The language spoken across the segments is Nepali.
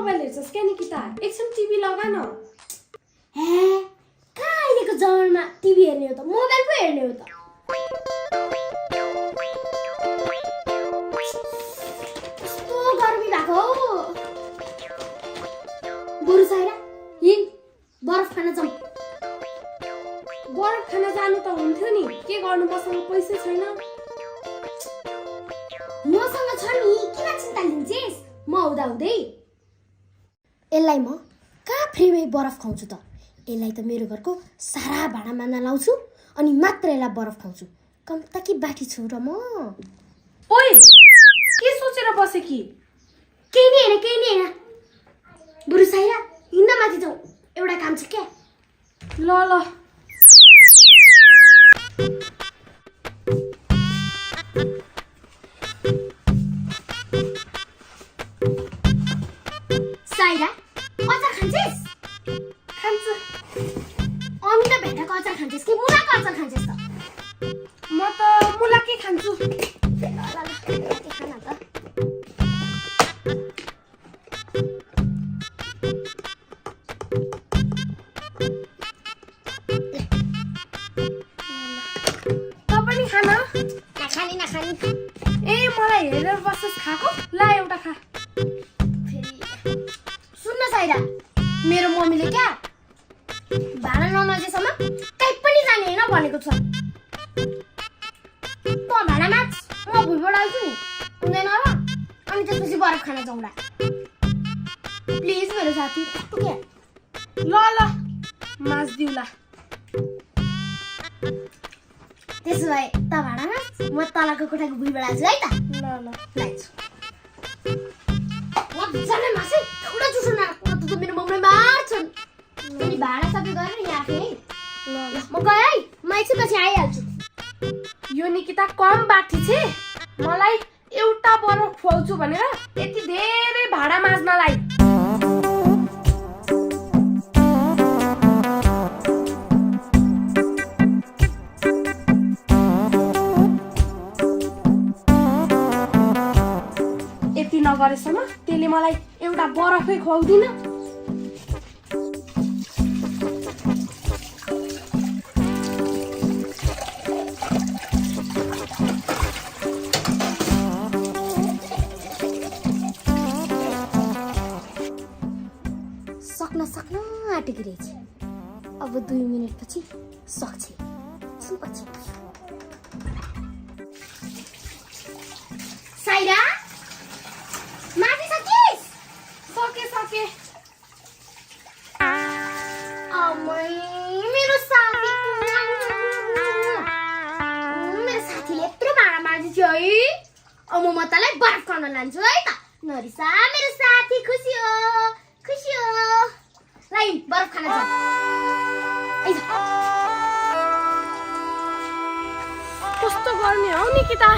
मोबाइल हेर्छस् क्या निकिता? एकछिन टिभी लगा न। हे कहाँ अहिलेको जमानामा टिभी हेर्ने हो त, मोबाइल पो हेर्ने हो त। कस्तो गर्मी भएको हो। बरु साइरा हिँड बरफ खान जाउँ। बरफ खान जानु त हुन्थ्यो नि, के गर्नु मसँग पैसा छैन। मसँग छ नि, किन चिन्ता लिन्छेस्? म हुँदै यसलाई म कहाँ फ्रीमै बरफ खुवाउँछु त। यसलाई त मेरो घरको सारा भाँडा मान्न लाउँछु अनि मात्र यसलाई बरफ खुवाउँछु। कम्ता कि बाठी छु र म। ओइ के सोचेर बसे कि? केही नि हैन। बरु साइरा हिँड्न माथि जाउँ, एउटा काम छ क्या। ल साइरा अचार खान्छेस्? खान्छु। अमिता भेट्टाको अचार खान्छेस् कि मुलाको अचार खान्छेस् त? म त मुला के खान्छु। नखानी ए मलाई हेरेर बसेस खाएको? ला एउटा खा। सुन्न साइरा, मेरो मम्मीले क्या भाँडा नमाजेसम्म कहीँ पनि जाने होइन भनेको छ। त भाँडा माज, म भुइँबाट हाल्छु नि, हुँदैन र? अनि त्यसपछि बरफ खान जाउँला। प्लिज मेरो साथी, क्या? ल माज दिउला। त्यसो भए त भाँडा माज, म तलको कोठाको भुइँबाट हाल्छु है त। ल लाइछु मजाले मासु एउटा जुठो नराख्नु त मेरो मम्मीले मार्छन्। अनि भाँडा सबै गरेर यहाँ आफै है। ल म गएँ है, म एकछिनपछि आइहाल्छु। यो निकिता कम बाठी छे। मलाई एउटा बरफ खुवाउँछु भनेर यति धेरै भाँडा माझ्नलाई। यति नगरेसम्म त्यसले मलाई एउटा बरफै खुवाउँदिन। सक्न आँटेकी रहेछ। अब 2 मिनेटपछि सक्छ। साइरा माथि सकिस्? सके। मेरो साथीले यत्रो भाँडा माझ्यो है। अब म तँलाई बरफ खान लान्छु है त। नरिसा मेरो साथी, खुसी हो। लाई बरफ खान जाऊ। कस्तो गर्मी हो निकिता?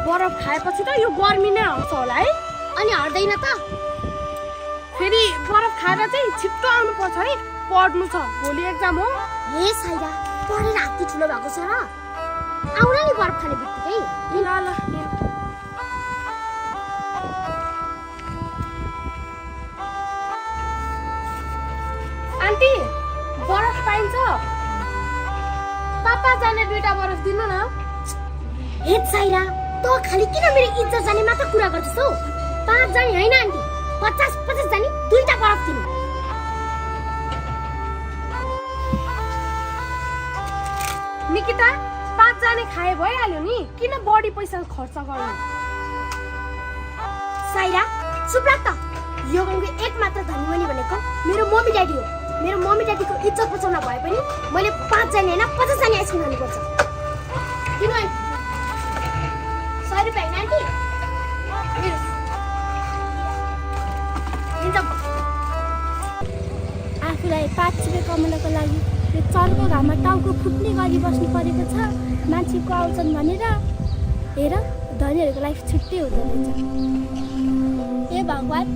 बरफ खाएपछि त यो गर्मी नै आउँछ होला है। अनि हट्दैन त? फेरि बरफ खाएर चाहिँ छिट्टो आउनु पर्छ है, पढ्नु छ, भोलि एक्जाम हो। हे साइरा, पढेर हात्ती ठुलो भएको छ र। आउन नि बरफ खाने बित्तिकै। ल आन्टी बरफ पाइन्छ? पापा जाने 2टा बरफ दिनु न। हे साइरा, त खाली किन मेरो इज्जत जाने मात्र कुरा गर्छस् हौ? 5 जाने हैन आन्टी, 50 जाने 2टा बरफ दिनु। निकिता 5 जाने खाए भइहाल्यो नि, किन बढी पैसा खर्च गर्नु? साइरा चुप लाग त। यो गाउँको एकमात्र धनी बनी भनेको मेरो मम्मी ड्याडी हो। मेरो मम्मी ड्याडीको इज्जत बचाउन भए पनि मैले 5 जाने हैन 50 जाने आइसक्रिम खानुपर्छ। किन 100 रुपैयाँ आन्टी? आफूलाई 5 रुपियाँ कमाउनको लागि यो चर्को घाममा टाउको फुट्ने गरी बस्नु परेको छ मान्छेको आउँछन् भनेर। हेर धनीहरूको लाइफ छुट्टै हुँदो रहेछ। ए भगवान्,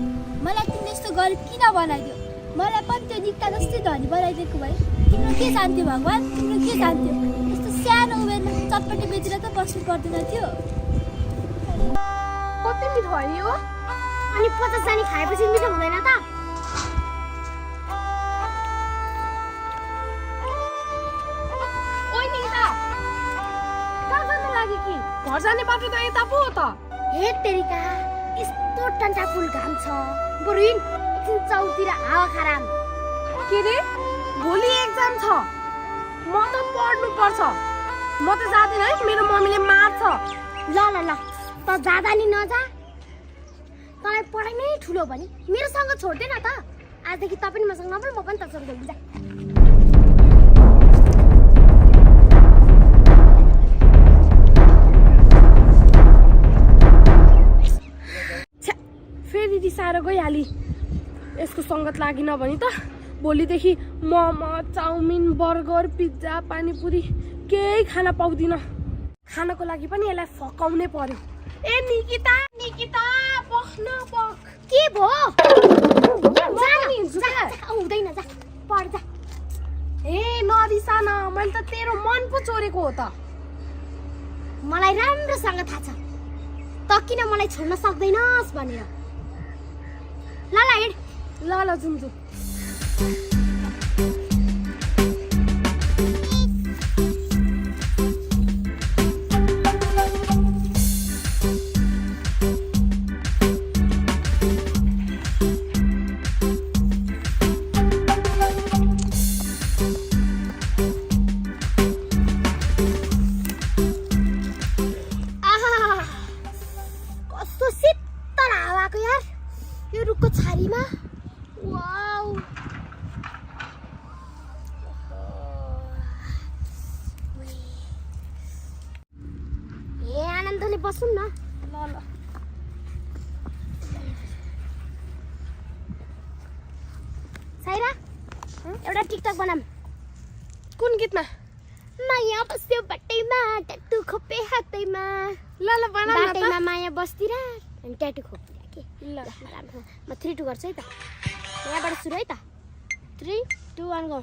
मलाई तिमीले यस्तो गरिब किन बनाइदियो? मलाई पनि त्यो निक्ता जस्तै धनी बनाइदिएको भए तिम्रो के जान्थ्यो भगवान्? तिम्रो के जान्थ्यो? यस्तो सानो उमेरमा चटपटी बेचेर त बस्नु पर्दैन थियो। कति मिठो भयो? अनि 50 जानी खाएपछि मिठो हुँदैन त? ओइ निकिता कहाँ जानु लागि कि? घर जाने बाटो त यता पो हो त। हे तेरिका, यस्तो टन्टाफुल घाम छ। बरु हिँड, एकछिन चौतिर हावा खाराम। के रे भोलि एक्जाम छ, म त पढ्नु पर्छ। म त जादिन है, मेरो मम्मीले मार्छ। ल ल ल, त जाँदा नि नजा। तँलाई पढाइ नै ठुलो भने मेरोसँग छोड्दैन त। आजदेखि त पनि मसँग नबोल, म पनि तसँग बोल्दिन। फेरि रिसाएर गइहाली। यसको सङ्गत लागेन भने त भोलिदेखि momo, chow mein, burger, pizza, panipuri केही खान पाउँदिन। खानको लागि पनि यसलाई फकाउनै पर्यो। ए निकिता निकिता पख्न पख। के भो? जा नि, जा। हुँदैन, जा पढ जा। ए नरिसा न, मैले त तेरो मन पो चोरेको हो त। मलाई राम्रोसँग थाहा छ त किन मलाई छोड्न सक्दैनस् भनेर। ल ल हिँड। ल ल जुन्जु। कस्तो शीतल हावाको यार यो रुखको छारीमा। वाउ, ए आनन्दले बसौँ न। ल ल। साइरा, एउटा टिकटक बनाम। कुन गीतमा? माया बस्यो बाटैमा, ट्याटु खोपे हातैमा। ल ल बना न त। बाटैमा माया बस्तिर अनि ट्याटु खोपिदिया के। ल राम्रो। म 3 2 गर्छु है त। यहाँबाट सुरु है त। 3 2 1 गो।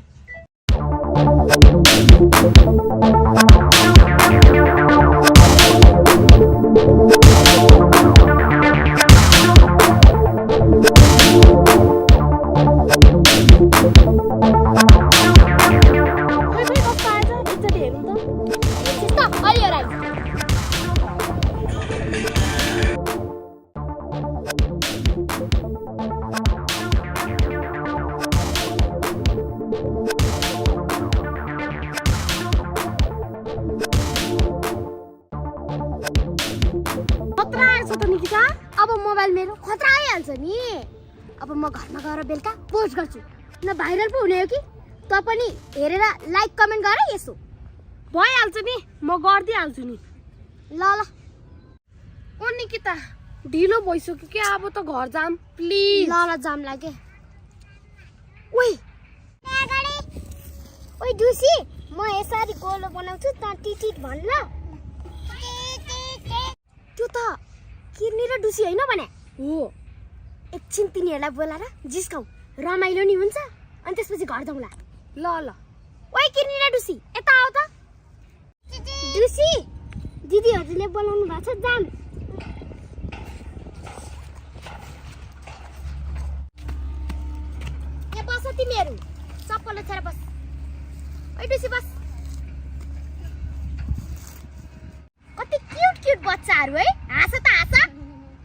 अब मोबाइल मेरो खतरा आइहाल्छ नि। अब म घरमा गएर बेलुका पोस्ट गर्छु। न भाइरल पो हुने हो कि त पनि हेरेर लाइक कमेन्ट गर यसो। भइहाल्छ नि, म गरिदिइहाल्छु नि। ल ल। ओ निकिता ढिलो भइसक्यो के, अब त घर जाम प्लिज। ल ल जाम लागे। ओइ ओइ डुसी, म यसरी गोलो बनाउँछु त टिटिट भन् ल। त्यो त किर्नी र डुसी होइन भने हो। एकछिन तिनीहरूलाई बोलाएर जिस्काऊ, रमाइलो नि हुन्छ। अनि त्यसपछि घर जाउँला। ल ल। ओइ किर्नी र डुसी यता आऊ त। डुसी दिदीहरूले बोलाउनु भएको छ, जाम। यहाँ बस तिमीहरू, चप्पल ओछ्याएर बस। ओइ डुसी बस। कति क्युट क्युट बच्चाहरू है। हाँस त हाँस,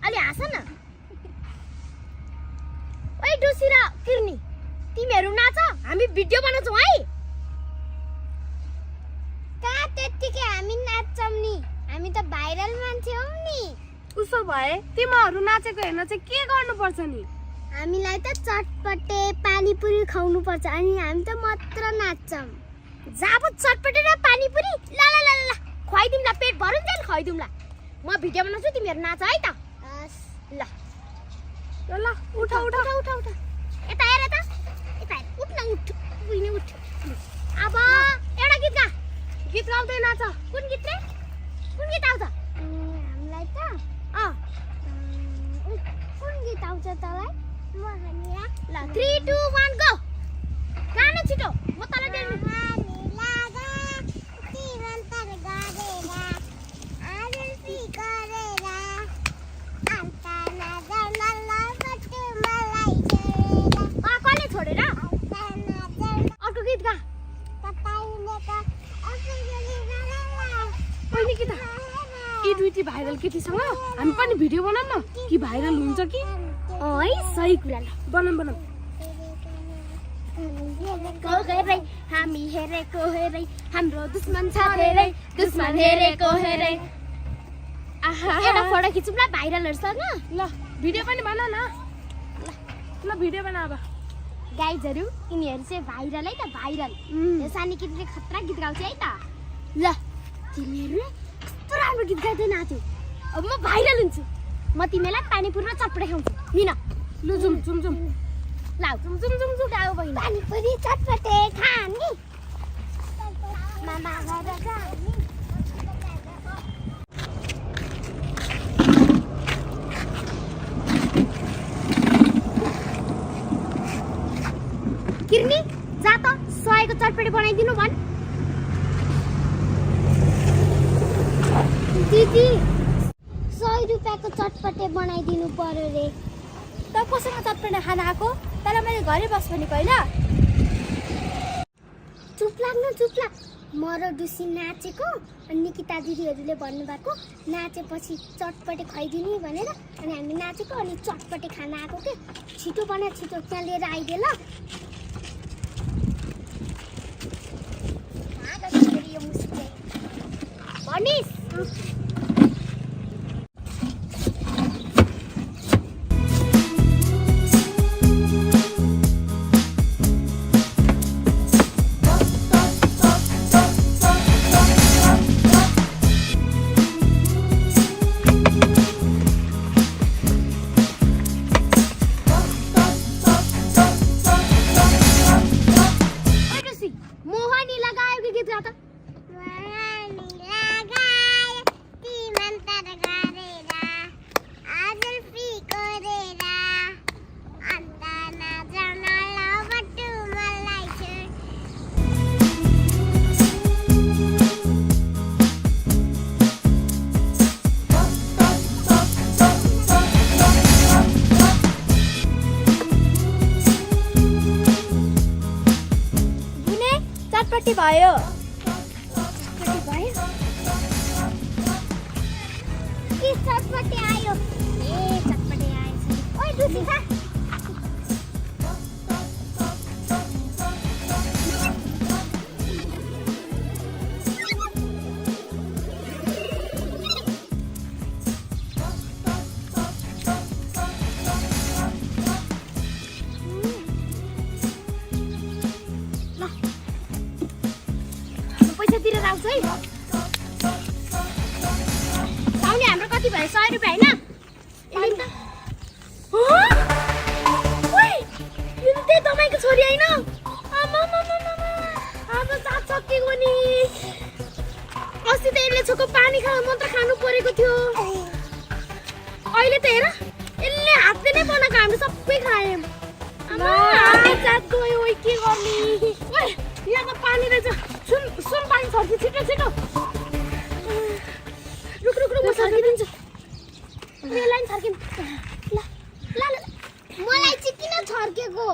अलि हाँस न। ओइ डुसी र किर्नी तिमीहरू नाच, हामी भिडियो बनाउँछौँ है। कहाँ त्यतिकै हामी नाच्छौँ नि, हामी त भाइरल मान्छे हौ नि। उसो भए तिमीहरू नाचेको हेर्न चाहिँ के गर्नुपर्छ नि? हामीलाई त चटपटे पानीपुरी खुवाउनु पर्छ अनि हामी त मात्र नाच्छौँ। जाब चटपटे र पानीपुरी। ल ल ल ल खुवाइदिउँला, पेट भरुन्जेल खुवाइदिउँला। म भिडियो बनाउँछु, तिमीहरू नाच है त। ल ल ल उठ उठ उठ उठ उठ। यता हेर त, यता हेर। उठ न उठ, उइने उठ। अब एउटा गीत गा। गीत गाउँदै नाच। कुन गीत रे? कुन गीत आउँछ हामीलाई त? कुन गीत आउँछ तँलाई? ल 3 2 1 गो। गाना छिटो, म तँलाई दिन्छु। केटीसँग हामी पनि भिडियो बनाऊँ न कि भाइरल हुन्छ कि है सही कुरा ल बनाऊँ हेरै हामी हेरेको हेरै हाम्रो दुश्मन छ हेरै दुश्मन हेरेको हेरै एउटा फोटो खिचौँ ल भाइरलहरूसँग ल भिडियो पनि बना न ल भिडियो बना अब गाइजहरू यिनीहरू चाहिँ भाइरल है त भाइरल यो सानी केटीले खतरा गीत गाउँछ है त ल तिमीहरूले कस्तो राम्रो गीत गाउँदै नाच्यौ अब म भाइरल हुन्छु म तिमीलाई पानीपुरी र चटपटे खुवाउँछु हिँड लु जुम लाउ जुम गाउँ बहिनी पानीपुरी चटपटे खाने मामा घर जाने किर्नी जा त 100 को चटपटे बनाइदिनु भन् दिदी 100 रुपैयाँको चटपटे बनाइदिनु पर्यो रे त कोसँग चटपटे खान आएको तर मैले घरै बस पनि पहिला चुप लाग म र डुसी नाचेको अनि निकिता दिदीहरूले भन्नुभएको नाचेपछि चटपटे खुवाइदिने भनेर अनि हामी नाचेको अनि चटपटे खान आएको के छिटो बना छिटो त्यहाँ लिएर आइदे ल भनिस् मोहनी लगायो कि गीत गाता चटपटी भयो के चटपटी आयो ए चटपटी आएछ ओइ डुसी खा पैसा तिरेर आउँछ है पाउने हाम्रो कति भयो 100 रुपैयाँ हैन यो त्यही तपाईँको छोरी होइन हाम्रो साथ सकिएको नि अस्ति त यसले छोको पानी मात्र खानु परेको थियो अहिले त हेर यसले हातले नै बनाएको हामी सबै खायौँ जात गयो के गर्ने यहाँ त पानी रहेछ सुन पानी छर्की छिटो रुक म छर्किदिन्छु यसलाई छर्किम ल मलाई चाहिँ किन छर्केको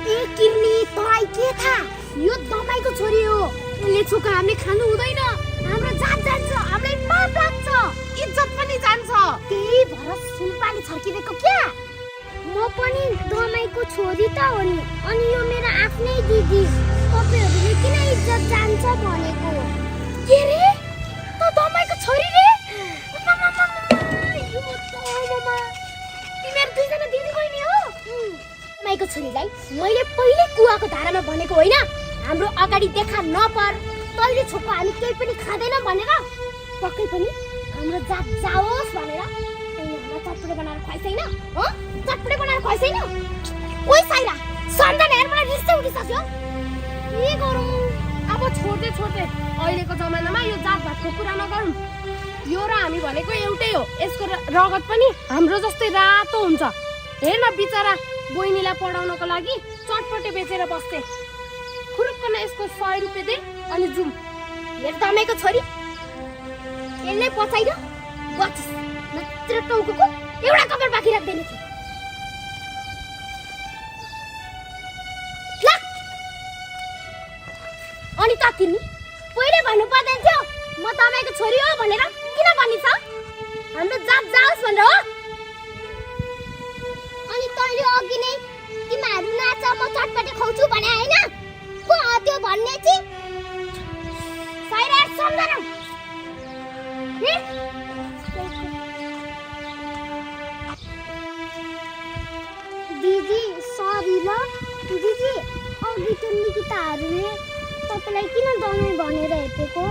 ए किर्नी तँलाई के थाहा यो दमाईको छोरी हो यसले छोका हामीले खानु हुँदैन हाम्रो जात जान्छ हामीलाई पाप लाग्छ इज्जत पनि जान्छ त्यही भएर सुन पानी छर्किदिएको क्या म पनि दमाईको छोरी त हो नि अनि यो मेरो आफ्नै दिदी तपाईहरुले किन इज्जत जान्छ भनेको के रे त दमाईको छोरी रे तिमीहरु दुईजना दिदी बहिनी हो दमाईको छोरीलाई मैले पहिले कुवाको धारामा भनेको होइन हाम्रो अगाडि देखा नपर तैले छोको हामी केही पनि खादैन भनेर पक्कै पनि हाम्रो जात जाओस् भनेर हामीलाई चटपटे बनाएर खुवाइसैन हो चटपटे बनाएर खुवाइसैन ओइ साइरा सन्तान हेर मलाई रिस उठिसक्यो के गरौँ अब छोड्दै अहिलेको जमानामा यो जात भातको कुरा नगरौँ यो र हामी भनेको एउटै हो यसको रगत पनि हाम्रो जस्तै रातो हुन्छ हेर न बिचरा बहिनीलाई पढाउनको लागि चटपटे बेचेर बस्थे खुरुक्क न यसको 100 रुपैयाँ दे अनि जुम हेर दमाईको छोरी यसले पचाइद बचिस नत्र टाउको एउटा कपाल बाँकी राख्दैन थियो अनि त तिमी पहिले भन्नु पर्दैन थियो म दमाईको छोरी हो भनेर किन भनिस् हाम्रो जात जाओस् भनेर हो। अनि तैँले अघि नै तिमीहरू नाच म चटपटे खुवाउँछु भने हैन? को हो त्यो भन्ने चाहिँ? साइरा सम्झन। दिदी सरी ल। दिदी अघि त्यो निकिताहरूले तपाईँलाई किन दमै भनेर हेपेको?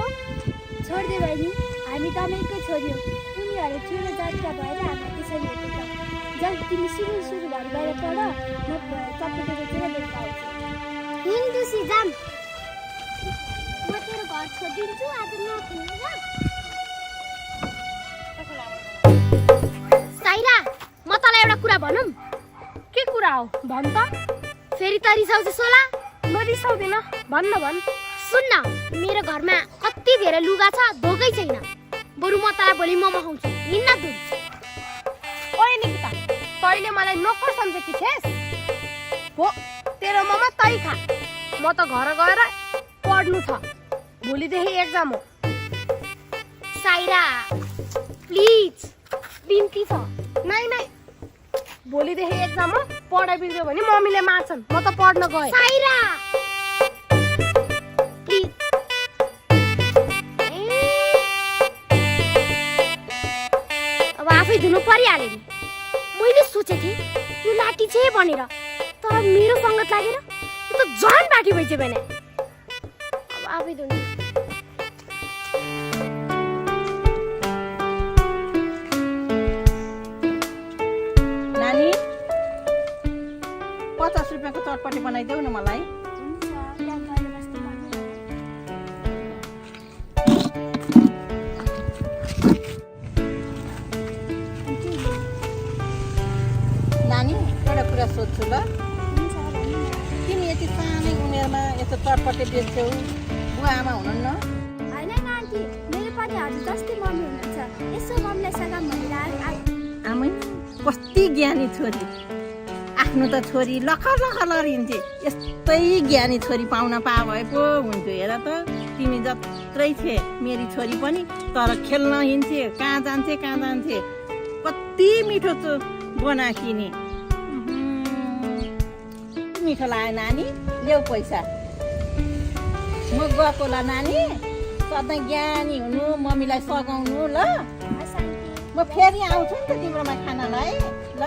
छोडिदे बहिनी, हामी दमैकै छोरी हो। उनीहरू ठुलो जातका भएर हामी त्यसरी हेपेका। जब तिमी सुरु घर गएर पढ, म चटपटे बेचेर बेलुका आउँछु। हिन्दूसी जाम। म तेरो घर छोडिदिन्छु आज नखेल्नु ल। साइरा, म तँलाई एउटा कुरा भनौँ? के कुरा हो भन् त। फेरि त रिसाउँछ सोला? म रिसाउँदिनँ, भन्न भन्। सुन्न, मेरो घरमा कति धेरै लुगा छ, धोकै छैन। बरु म तँलाई भोलि मोमो खुवाउँछु, हिँड्न दुर। ओए निकिता, तैँले मलाई नोकर सम्झेकी छेस्? हो, तेरो मोमो तै खा। म त घर गएर पढ्नु छ, भोलिदेखि एक्जाम हो। साइरा प्लिज, बिन्ती छ। नाइ नाइ, भोलिदेखि एक्जाम हो, पढाइ बिग्रियो भने मम्मीले मार्छन्। म त पढ्न गएँ। साइरा प्लिज। अब आफै धुनु परिहाल्यो नि। मैले सोचेको थिएँ यो लाठी चाहिँ भनेर, तर मेरो सङ्गत लागेर यो त झन् बाटी भइसक्यो भने। अब आफै धुनु। नानी 50 रुपियाँको चटपटी बनाइदेऊ न मलाई। हुन्छ, त्यहाँ गएर बस्नु पर्छ। नानी एउटा कुरा सोध्छु ल। हुन्छ, भन्नु न। तिमी यति सानै उमेरमा यस्तो चटपटे बेच्छौ, बुवा आमा हुनुहुन्न? होइन आन्टी, मेरो पनि हजुर जस्तै मम्मी हुनुहुन्छ। यसो मम्मीलाई सघाम भनेर आमै कति ज्ञानी छोरी। आफ्नो त छोरी लखर लखर लरिन्थे, यस्तै ज्ञानी छोरी पाउन पा भए पो हुन्थ्यो। हेर त तिमी जत्रै थिए मेरी छोरी पनि, तर खेल्न हिँड्थे, कहाँ जान्थे कहाँ जान्थे। कति मिठो बनाकी नि। मिठो लाग्यो नानी, ल्याऊ पैसा। म गएको ल नानी, सधैँ ज्ञानी हुनु, मम्मीलाई सघाउनु ल। आन्टी। म फेरि आउँछु नि त तिम्रोमा खानालाई ल।